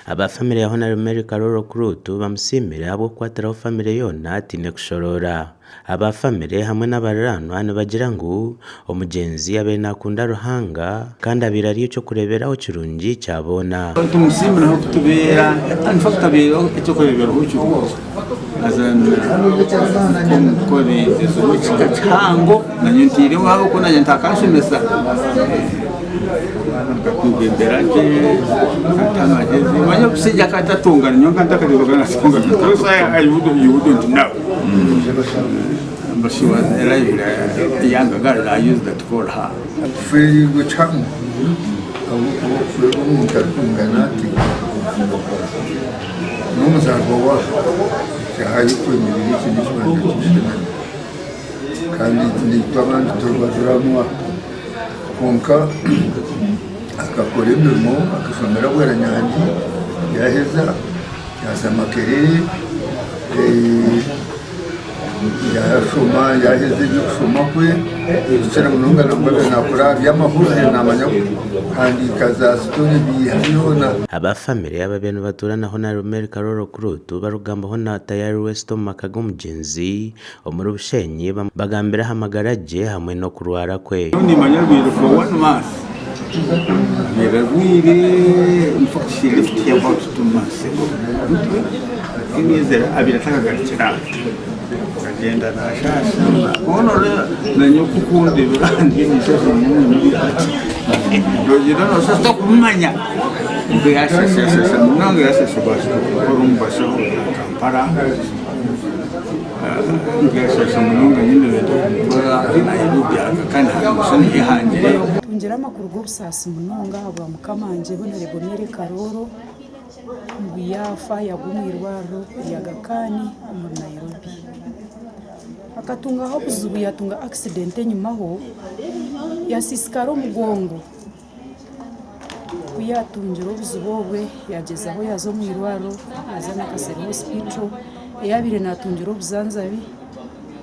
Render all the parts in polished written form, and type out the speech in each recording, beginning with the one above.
Aba famire ya Hon. Mary Karoro Okurut bamusiimire ahabw'okukwatiraho famire yoona ataine kushoroora. Aba famire hamwe n'abariraanwa nibagira ngu omugyenzi abaire naakunda Ruhanga kandi abaire ari eky'okureeberaho kirungi kya boona. Tumusiimire ahabw'okutubeera, in fact abaire eky'okureeberaho kirungi haza nk'omwebembezi w'ekika kihango nanye nteireho ahabw'okuba nanye ntakanshomesa akatwebembera gye akatuha amagezi omanya omushaija akaba atatongana nyowe nkaba ntakareebaga natongana you wouldn't know. But she was a lively young girl I used to call her. Tufeereirwe kihango ahabw'okuba okufeerwa omuntu arikwingana ati n'omuzaarwa waaha kyahayo okwemerera eki n'ekibanja ky'ekishengye kandi naitwe abandi turibajuranwa kwonka akakora emirimo akashomera Bweranyangi yaaheza Yaaza Makerere yaashoma yaaheza eby'okushoma kwe okukira munonga nabwo abaire naakora aha by'amahurire naamanya kuhandiika za sitore biiha byona. Aba famire ababaire nibatuura na Hon. Mary Karoro Okurut barikugambaho na Tayari West omu maka g'omugyenzi omuri Bushenyi bagambire aha magara gye hamwe n'okurwara kwe. Nimanya arwaire for one month abaire arwaire infact she left here about 2 months ago abaire atakagarukire aha akagyenda nashasha hoona nanye okukundebera ndi ninshasha nogira noshasha tokumanya yashasha yashasha munonga yashasha bakora omu bashaho Kampala. Nkashasha munonga nyine benda kumutwara Nairobi kandi hariho ehangire. Ntungire amakuru g'obusaasi munonga ahabwa mukama wangye Honourable Mary Karooro ngu yaafa yagwa omu irwariro erya Aga Khan omuri Nairobi. Akatungaho obuzibu yaatunga accident enyimaho yasiisikara omugongo. Ku yaatungire obuzibu obwe yaagyezaho yaaza omu irwariro yaaza Nakasero Hospital ei yaabaire naatungira obujanjabi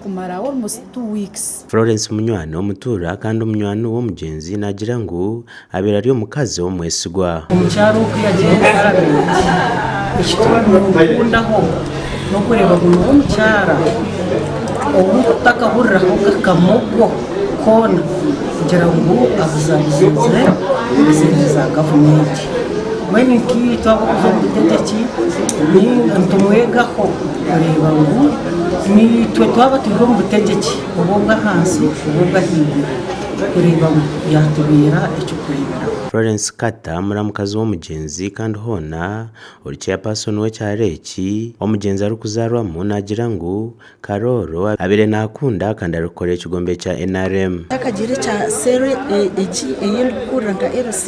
kumara almost 2 weeks. Florence Munywani omutuura kandi omunywani w'omugyenzi naagira ngu abaire ari omukazi w'omwesigwa. Omukyara oku yagiire omu paramenti eki turikukundaho n'okureeba ngu niwe omukyara ou otakahuriraho akamogo koona kugira ngu abuzabuzinzire esente za gavumenti. Mbwenu nkaitwe abarikuza omu butegyeki nitumwegaho kureeba ngu naitwe twaba turi omu butegyeki oba obw'ahansi oba obw'ahaiguru kureeba ngu yaatubeera eky'okureeberaho. Florence Kata muramukazi w'omugyenzi kandi hoona ori chairperson w'ekyaro eki omugyenzi arikuzaarwamu naagira ngu Karooro abaire nakunda kandi arikukorera ekigombe kya NRM. Ntakagiire ekya cell egi ei ndikukurira nka LC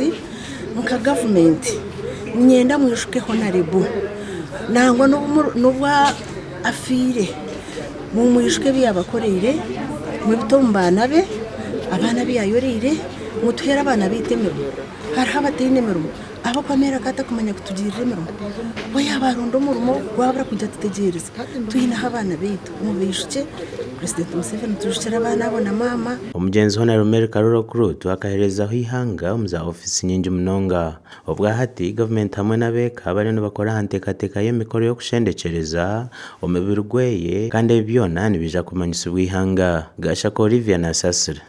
nka gavumenti niinyenda mwijuke Honarebo nangwa n'obu afiire mumwijuke ebi yaabakoreire mubite omu baana be, abaana abu yaayoreire mutuheere abaana baitu emirimo hariho abataine mirimo. Ahabw'okuba Ameeri akaba atakumanya kutugirira emirimo. We yaaba aronda omurimo gwabura kwija tutegyereza. Twineho abaana baitu, mubaijukye, Purezidenti Museveni twijukire abaana abo na maama. Omugyenzi Hon. Mary Karoro Okurut akaheerezaho eihanga omu za ofiisi nyingi munonga. Obwahati, gavumenti hamwe n'abeeka bariyo nibakora aha nteekateeka y'emikoro y'okushendekyereza omubiri gweye kandi ebi byona nibiija kumanyisibwa eihanga. Gashaka Olivia Nasasira.